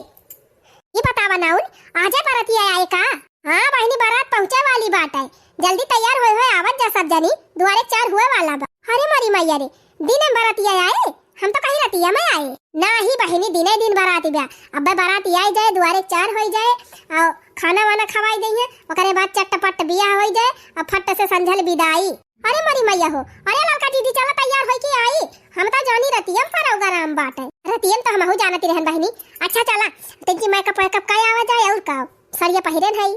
ई बतावा नाउन, आजे बरतिया आए का? हाँ बहिनी, बारात पहुँचे वाली बाटै, जल्दी तैयार होए होए आवत जा सब जनी, दुआरे चार हुए वाला बा। अरे मोरी मैया रे, दिने में बरतिया आए, हम तो कही रतिया में आए। नाहीं बहिनी, दिने दिन बराती बा, अब्बे बराती आइ जाए, दुआरे चार होइ जाए, अउ खाना वाना खवाइ दइहैं, ओकरे बाद चटपट बियाह होइ जाए, अउ फट से संझल बिदाई। अरे मोरी मैया हो, अरे ललका दीदी, चला तैयार होइके आई, हम त जानी रतियम प्रोग्राम बाटै। रतियम त हमहू जानती रहन बहिनी। अच्छा चला, तनिकी makeup वेकअप कइ आवा जाए, अउर का, सड़िया पहिरेन हई।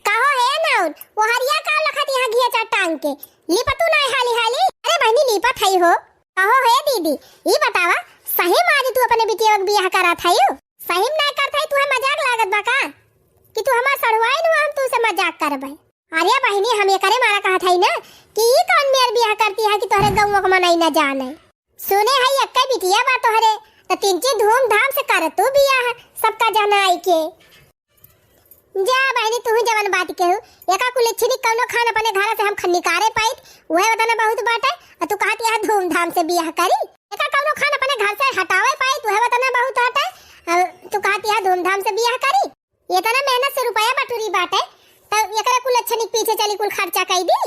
कहो हे नाउन, ओहरिया का लखत यहाँ घिया चाट टांग के, लिपतू नाहीं हाली हाली? अरे बहिनी लिपत हई हो। कहो हे दीदी, ई बतावा, सही में आज तू अपने बिटिया के बियाह करत हयू? सही में नाहीं करत हई, तुहे मजाक लागत बा का? कि तू हमार सढ़ुआइन हुआ, हम तू से मजाक करबै? अरे बहिनी, हम एकरे मारा कहत हई ना कि ई कौन मेर बियाह करती है कि तोहरे गौवा के मनई न जानै। सुने हई एक्कै बिटिया बा तोहरे, त तिनची धूमधाम से कर तू बियाह, सबका जनाई के। जा बहिनी, तुहू जवन बात कहू, एका कुल छिनिक कौनो खान अपने घर से हम ख-, निकारे पाइत, उहे वतना बहुत बाटै। अ तू कहत यहाँ धूमधाम से बियाह करी, एका कौनो खान अपने घर से हटावे पाइत, उहे वतना बहुत हटै। अ तू कहत यहाँ धूमधाम से बियाह करी। एतना मेहनत से रुपया बटुरी बाटै, त एकरे कुल अच्छे निक पीछे चली कुल खर्चा कइ दी।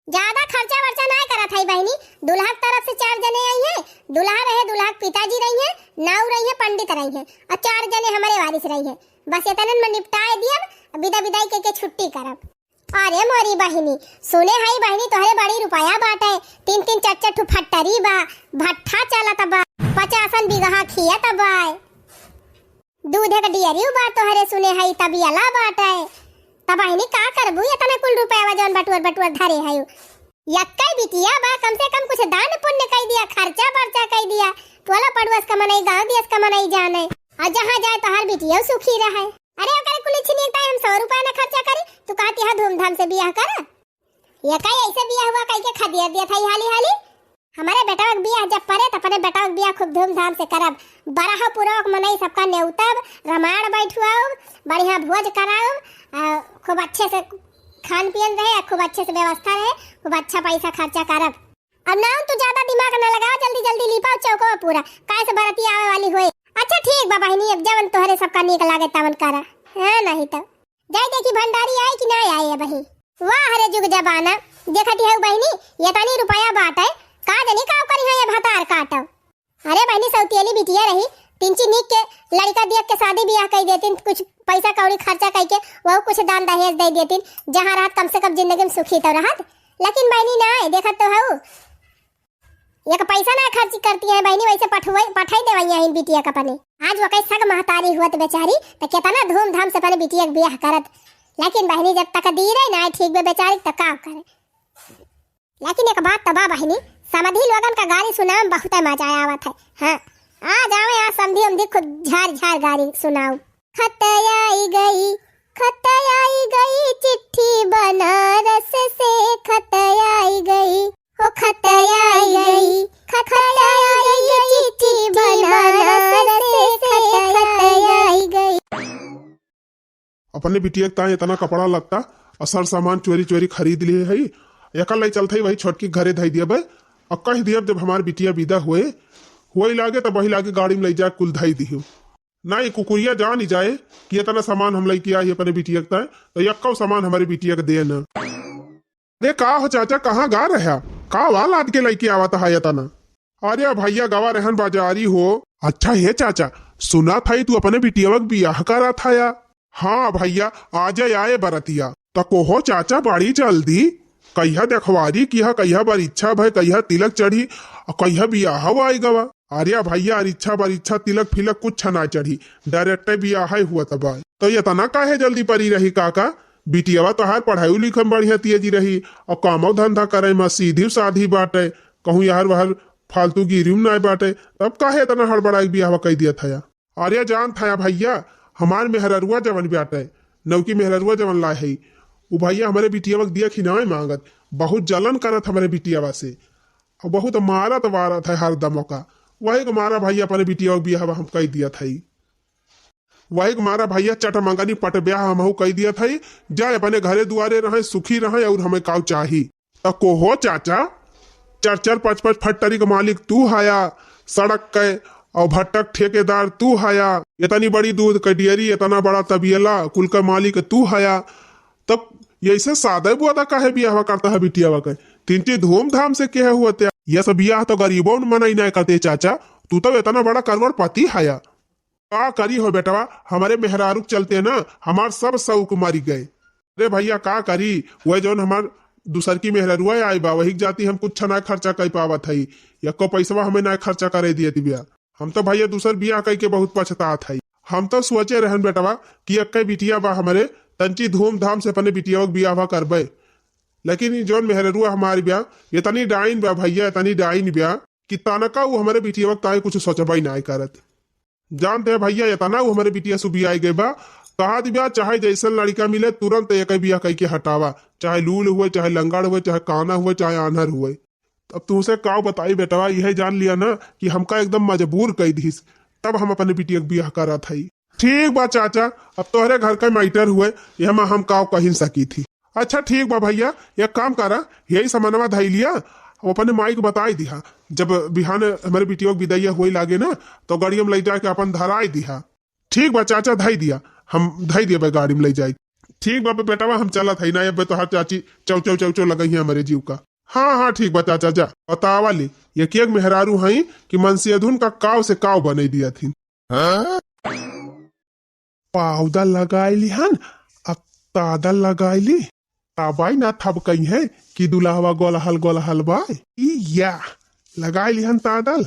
ज्यादा खर्चा वर्चा नाहीं करत हई बहिनी, दुल्हा के तरफ से चार जने अइहैं, दुल्हा रहे, दुल्हा के पिताजी रहिहैं, नाऊ रहिहैं, पंडित रहिहैं, अउर चार जने हमरे वारिस रहिहैं। बस एतनन में निपटाए दियब, बिदा बिदाई कइके छुट्टी करब। अरे मोरी बहिनी, सुने हई बहिनी तोहरे बड़ी रुपया बाटै, तीन तीन चार चार ठो फैक्ट्री बा, भट्ठा चलत बा, पचासन बीघा खेत बा। दूधे क डेयरी बा तोहरे सुने हई, तबियला बाटै। त बहिनी का करबू एतना कुल रुपया जौन बटुअर बटुअर धरे हयू? यक्कै बिटिया बा, कम से कम कुछ दान पुण्य कइ दिया, खर्चा बर्चा कइ दिया। टोला पड़ोस क मनई, गाँव देस क मनई जानै। अउर जहाँ जाए तोहार बिटिया सुखी रहै। अरे ओकरे कुल छिनिक ताई हम सौ रुपया न खर्चा करी, तू कहत यहाँ धूमधाम से बियाह करा। एका अइसे बियाह हुआ कइके खदिया दिया था हाली हाली। हमरे बेटवा के बियाह जब परे त अपने बेटवा के बियाह खूब धूमधाम से करब। बरहा पुरवा के मनई सबका नेउतब, रामायण बैठवाउब, बढ़िया भोज कराउब, आ, खूब अच्छे से खान पियन रहे, आ, खूब अच्छे से व्यवस्था रहे, खूब अच्छा पैसा खर्चा करब। अब नाउन तू ज्यादा दिमाग न लगावा, जल्दी जल्दी लिपाव चौकवा पूरा, काहे से बरतिया आवे वाली होए। अच्छा ठीक बा बहिनी, अब जवन तोहरे सबका नीक लागे तवन करा, हाँ नहीं त। जाई देखी भंडारी आए कि ना आए अबही। वाह रे जुग जमाना, देखत हऊ बहिनी, एतनी रुपया बाटै, का जनी का करिहैं ये भतार काटव। अरे बहिनी, सौतियली बिटिया रही, तिनची नीक के लड़िका देख के शादी बियाह कइ देतिन, कुछ पैसा कौड़ी खर्चा कइके वहू कुछ दान दहेज दइ देतिन, जहाँ रहत कम से कम जिंदगी में सुखी तो रहत। लेकिन बहिनी नाहीं, देखत तो हऊ, एक पैसा ना खर्च करती है बहिनी, वइसे पठवई, पठाई देवइया हिन बिटिया का अपने। आज वकै सग महतारी हुअत बेचारी, त केतना धूमधाम से अपने बिटिया के बियाह करत। लेकिन बहिनी, जब तकदीरे नाहीं ठीक बे बेचारी, त का करे? लेकिन एक बात त बा बहिनी, समधी लोगन का गारी सुनाम बहुतै मजा आवत है। हाँ, आ जावे आज समधी उमधी खुद झार झार गारी सुनाओ। खत आई गई, खत आई गई चिट्ठी बनारस से, खत आई गई। हो खत आई गई, खत आई गई चिट्ठी बनारस से, खत आई गई। अपने बिटिया के ताई एतना कपड़ा लत्ता अउर सर सामान चोरी चोरी खरीद लिहे हई। एकर लइ चलत हई वही छोटकी के घरे धइ दियब। अउर कहि दियब जब हमार बिटिया बिदा होए, होए लागे तब वही लागे गाड़ी में लइ जा कुल धइ दिहु। ना ये कुकुरिया जानि जाए कि एतना सामान हम लइके आई अपने बिटिया के ताई, त एक्कौ सामान हमरे बिटिया के दे न। अरे का हो चाचा, कहाँ गा रह्या? का वा लाद के लइके आवत हा एतना? अरे भइया, गवा रहन बाजारी हो। अच्छा हे चाचा, सुनत हई तू अपने बिटियवा के बियाह करत हया? हाँ भइया, आजे आए बरतिया। त कोहो चाचा बड़ी जल्दी, कहिया देखवारी किहा, कहिया बरिच्छा भय, कहिया तिलक चढ़ी, अउ कहिया बियाह आई गवा। अरे भइया, अरिच्छा बरिच्छा तिलक फिलक कुछ ना चढ़ी, direct बियाह हुआ तब आए। तो एतना काहे जल्दी परी रही काका? बिटियवा तोहार पढ़ाई लिखे में बढ़िया तेजी रही, अउ कामो धंधा करे में सीधी साधी बाटे, कहूँ यार वहर फालतू गिरी में नाय बाटे, तब काहे एतना हड़बड़ाई बियाहवा कई दिया था? अरे जानत हया भइया, हमार मेहररुआ जवन बाटे, नौकी मेहररुआ जवन लाए है, उ भइया हमरे बिटियवा के दिया खिनाए मांगत, बहुत जलन करत हमरे बिटियवा से, अउ बहुत मारत वारत है हरदम ओका। वही के मारा भइया अपने बिटियवा के बियाहवा हम कई दिया था। वही के मारा भइया चट मंगनी पट ब्याह हमहू कई दिया था। जाए अपने घरे दुआरे रहे, सुखी रहे अउर हमें काउ चाही। त कोहो चाचा, चार चार पाँच पाँच फैक्ट्री के मालिक तू हया, सड़क के अउ भट्टक ठेकेदार तू हया, एतनी बड़ी दूध के डेयरी, एतना बड़ा तबियला, कुल के मालिक तू हया, तब यैसे सादे बुआदा काहे बियाहवा करता है बिटियावा के? तिनची धूमधाम से केहे हुआ त्या? ये सब बियाह तो गरीबों मनई नहीं करते चाचा, तू तो एतना बड़ा करोड़पति हया। का करी हो बेटवा, हमरे मेहरारू के चलते ना हमार सब शौक मरी गए। अरे भइया का करी, वह जौन हमार दूसर की मेहररुआ आई बा, वही के जाती हम कुछ ना खर्चा कर पावत हई, एको पैसवा हमें ना खर्चा करे दिए दिव्या। हम तो भइया दूसर बियाह कई के बहुत पछतात हई। हम तो सोचे रहन बेटवा कि एक्के बिटिया बा हमरे, तंची धूमधाम से अपने बिटिया के बियाह करबे, लेकिन ई जौन मेहररुआ हमारी ब्या, इतनी डाइन ब्या भइया, इतनी डाइन ब्या कि तनका उ हमरे बिटिया के ताई कुछ सोचबे नाय करत। जानते हैं भइया, इतना उ हमरे बिटिया सुबियाई गए बा। कहा दिव्या, चाहे जैसन लड़का मिले, तुरंत एक बियाह कई के हटावा, चाहे लूल हुए, चाहे लंगड़ हुए, चाहे काना हुए, चाहे आन्हर हुए। अब तुमसे काव बताई बेटवा, यह जान लिया ना कि हमका एकदम मजबूर कई दिस, तब हम अपने बिटिया के बियाह करत हई। ठीक बा चाचा, अब तोहरे घर का मैटर हुए, यह में हम काव कही सकी थी। अच्छा ठीक बा भइया, एक काम करा, यही सामानवा धई लिया, अब अपने माई को बताई दिहा, जब बिहान हमरे बिटिया के बिदैया होई लागे ना, तो गाड़िया में ले जाके अपन धराई दिहा। ठीक बा चाचा, धई दिया, हम धई दिया बा गाड़ी में ले जाई। ठीक बा बेटवा, हम चलत हई ना, अब तोहार चाची चौ चौ चौ चौ लगई है हमरे जीव का। हाँ हाँ ठीक बा चाचा, जा बतावा ले, ये के मेहरारू हई कि मनसेधुन का काव से काव बनई दिया थी। पाउडर लगाई लिहन, अब तादल लगाई ली। तबाई ना थबकई है कि दुल्हवा गोलहल गोलहल बाय। ई या, लगाई लिहन तादल।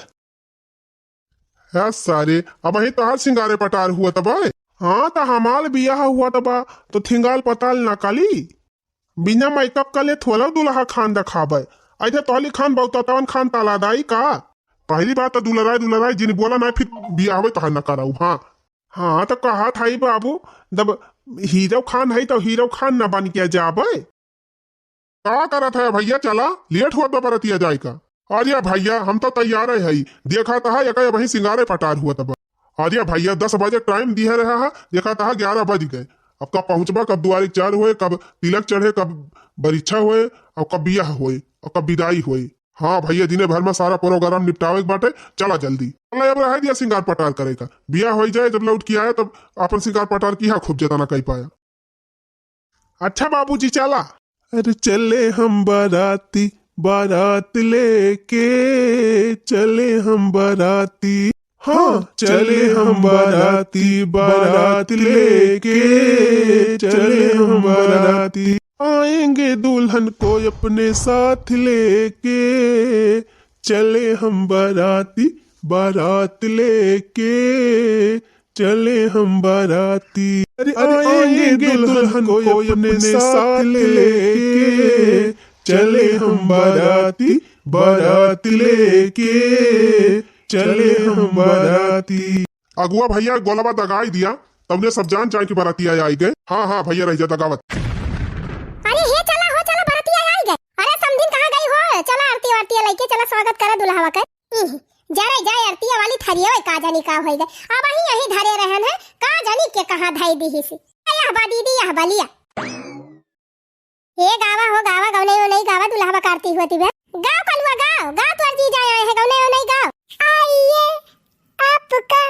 है सारे, अबहीं तोहार सिंगारे पटार हुआ तबाय। हाँ, त हमार बियाह हुआ तबा, तो थिंगाल पताल ना काली। बिना मेकअप कले थोला दुल्हा खान देखाबे। ऐसे तोहली खान बहुत तवन खान ताला दाई का? पहली बात तो दुलराय दुलराय जिन बोला ना, फिर बियाहवे तोहार ना कराऊ। हाँ। हाँ, तो कहा था ही बाबू, जब हीरो खान है तो हीरो खान ना बन के जाबे। का करत है भइया, चला, लेट होत बा बरतिया जाए का। अरे भइया, हम तो तैयार है, देखा तहा, एका अबहीं सिंगारे पटार हुआ तबा। अरे भइया, दस बजे टाइम दिहे रहा है, देखा तहा ग्यारह बज गए। अब कब पहुँचबा, कब दुआरी चार होए, कब तिलक चढ़े, कब बरिच्छा होए, और कब बियाह होए, और कब बिदाई होए। हाँ भइया, दिने भर में सारा प्रोग्राम निपटावे के बाटे, चला जल्दी। चला, अब रहे दिया सिंगार पटार करे का, बियाह होई जाए, जब लौट के आए तब अपन सिंगार पटार किहा खूब जतना कई पाया। अच्छा बाबूजी, चला। अरे चले हम बाराती, बारात लेके चले हम बाराती। हाँ, चले हम बाराती, बारात लेके चले हम बाराती। आएंगे दुल्हन को अपने साथ लेके, चले हम बाराती, बारात लेके चले हम बाराती। अरे अरे आएंगे आएंगे दुल्हन दुल्हन को को अपने अपने साथ साथ लेके, लेके, चले हम बाराती, बारात लेके, चले हम बाराती। अगुआ भइया गोलवा दगाई दिया, तबने सब जान जाए कि बरातिया आई गए। हाँ हाँ भइया, रह जा दगावत। अरे हे चला हो, चला बरातिया आई गए। अरे समधिन कहाँ गई हो? चला आरती वारती लेके चला, स्वागत करा दुल्हवा के। इह, जरे जाए आरतिया वाली थरिया का जानी का होई गए। अबहीं यहीं धरे रहन है, का जानी के कहाँ धई दिहिस। यह बा दीदी, यह बलिया। ए गावा हो गावा, गौनई ओनई गावा, दुल्हवा का आरती हुआ तिबे। गाव कलुआ गाव, गाव तोर जीजा आए हैं, गौनई ओनई गाव। आइए, आपका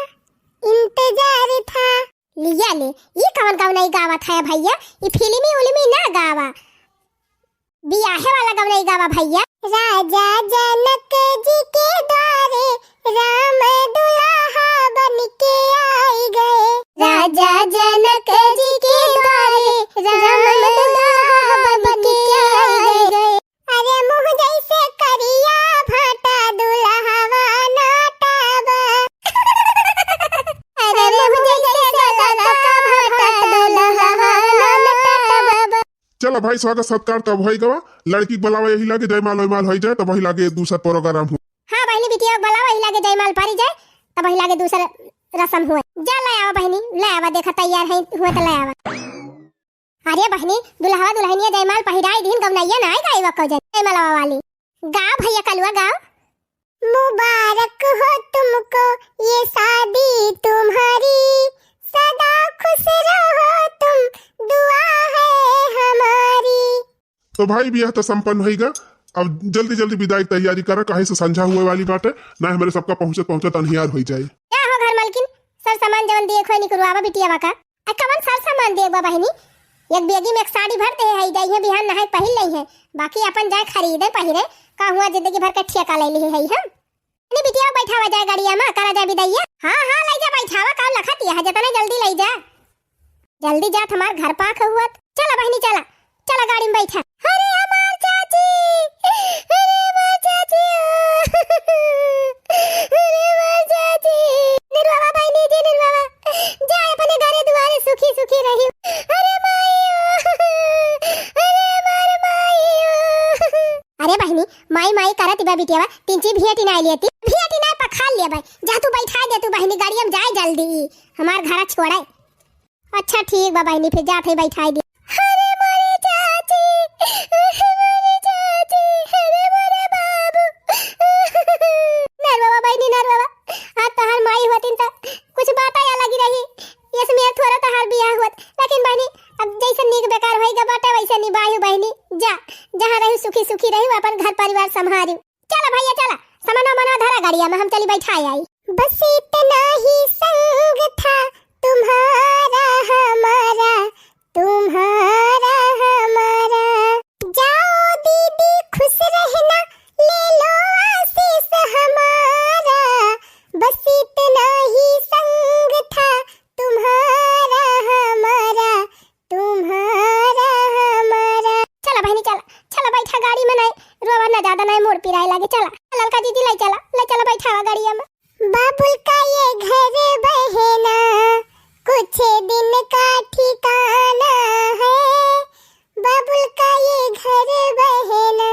इंतजार था। लिया ले, ई कवन गौनई गावत है भइया? ई फिल्मी उल्मी ना गावा। बियाहे वाला गवनई गावा भइया। राजा जनक जी के द्वारे राम दुल्हा बन के आई गए। राजा जनक जी के द्वारे राम दुल्हा बन के आई गए। अरे मुँह जैसे करिया भाटा दुल्हवा नाटा बा। अरे मुँह जैसे करिया भाटा दुल्हवा नाटा बा। चला भाई, स्वागत सत्कार तब होइ गवा। लड़की के बुलावा यही लागे, जयमाल वयमाल होइ जाए, तब वही लागे दूसर program हो। हाँ बहिनी, बिटिया के बुलावा यही लागे, जयमाल परी जाए, तब वही लागे दूसर रसम हुए। जा ले आवा बहिनी, ले आवा, देखा तैयार है हुए तो ले आवा। अरे बहिनी, दुल्हवा दुल्हनिया जयमाल पहिराई दीन, गवनैया नाय गाई वा कौजन जयमालवा वाली। गाओ भइया कलुआ गाओ। मुबारक हो तुमको ये शादी तुम्हारी, सदा खुश रहो तुम, दुआ है हमारी। तो भाई, बियाह तो संपन्न होइगा। अब जल्दी जल्दी विदाई तैयारी करा, काहे से संझा हुए वाली बाटे, ना हमरे सबका पहुँचत पहुँचत अन्हियार होइ जाए। का हो घर मालकिन, सब सामान जवन दिए खोए निकरवावा बिटियावा का। आ कवन सर सामान देबा बहिनी? एक बेगी में एक साड़ी भर दे है, जाइए बिहान नहाए पहिर लई है, बाकी अपन जाए खरीदे पहिरे, का हुआ जिंदगी भर के ठेका ले ली है हम। नहीं बिटिया बैठावा जाए गाड़िया में, करा जाए बिदैया। हाँ हाँ लई जा बैठावा, का लखत यह जितना जल्दी लई जा। जल्दी जात हमार घर पाक हुअत। चला बहिनी चला, चला गाड़ी में बैठा। अरे हमार चाची, अरे हमार चाची, अरे हमार चाची। निरवावा बहिनी जी निरवावा, जा अपने घरे दुआरे सुखी सुखी रही। अरे माई ओ, अरे हमार माई ओ। अरे बहिनी, माई माई करत बा बिटियावा, तिनची भिया टिनाई लियती। भिया टिनाई पखाल लिया भाई, जा तू बैठाई दे तू बहिनी, गाड़ी में जाए जल्दी, हमार घर छोड़े। अच्छा ठीक बा बहिनी, फिर जात है बैठाई दे। अरे मोरे चाची, अरे मोरे चाची, अरे मोरे बाबू। नरवा बहिनी नरवा, आज तोहार माई होतिन त कुछ बात अलग ही रही। इसमें थोड़ा तोहार बियाह हुअत, लेकिन बहिनी अब जैसे नीक बेकार होइगा बाटे वैसे निभायू बहिनी। जा, जहाँ रहू सुखी सुखी रहू, अपन घर परिवार संभारू। चला भइया चला, सामानवा मनवा धरा गाड़िया में, हम चली बैठाए आई। बस इतना ही संग था तुम्हारा हमारा, तुम्हारा हमारा। जाओ दीदी खुश रहना, ले लो आशीष हमारा। बस इतना ही संग था तुम्हारा हमारा, तुम्हारा हमारा। चला बहिनी चला, चला बैठा गाड़ी में, नहीं रोवा ना ज्यादा, नहीं मोड़ पिराए लागे। चला ललका दीदी ले चला, ले चला बैठावा गाड़िया में। बाबुल का ये घर बहना कुछ दिन का ठिकाना है, बाबुल का ये घर बहना।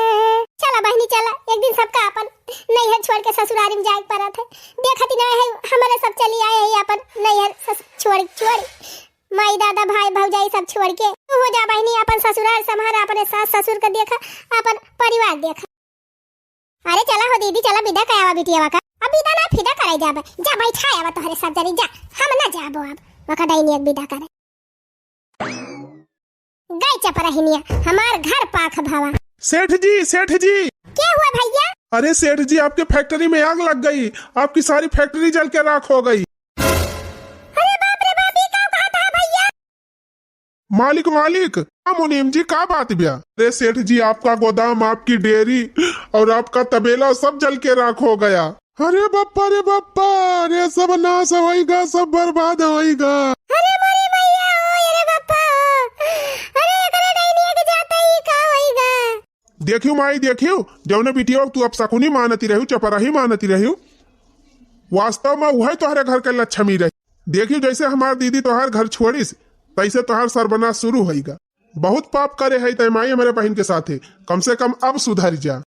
चला बहिनी चला, एक दिन सबका अपन नैहर छोड़ के ससुरारी में जाए के पड़त है। देखती ना है हमारे सब चली आए हैं अपन नैहर सस-, छोड़ छोड़। माई दादा भाई भौजाई सब छोड़ के तू हो जा बहिनी, अपन ससुराल संभारा, अपने सास ससुर के देखा, अपन परिवार देखा। अरे चला हो दीदी, चला विदा करावा बिटियावा का। अब विदा ना फिदा करे जाबे, जा बैठा आवा तोहरे सब जनी, जा, हम ना जाबो अब। वका डाइनी एक विदा करे। गई चपरहिनिया, हमार घर पाख भवा। सेठ जी, सेठ जी। क्या हुआ भैया? अरे सेठ जी, आपके फैक्ट्री में आग लग गई, आपकी सारी फैक्ट्री जल के राख हो गई। अरे बाप रे बाप, ये का कहा था भैया? मालिक, मालिक, हाँ मुनीम जी, का बात बा? अरे सेठ जी, आपका गोदाम, आपकी डेयरी और आपका तबेला सब जल के राख हो गया। अरे बप्पा रे बप्पा, अरे सब नाश होइगा, सब बर्बाद होइगा। अरे मोरे मैया हो, अरे बप्पा, अरे एकरे डाइनिया के जाता ही का होइगा? देखियो माई, देखियो, जौने बिटिया तू अपशकुनी मानती रहियो, चपराही मानती रहियो, वास्तव में उहै तोहरे घर के लक्ष्मी रही। देखियो, जैसे हमार दीदी तोहार घर छोड़िस, तैसे तोहार सर्वनाश शुरू होइगा। बहुत पाप करे है तै माई हमरे बहिन के साथे, कम से कम अब सुधर जा।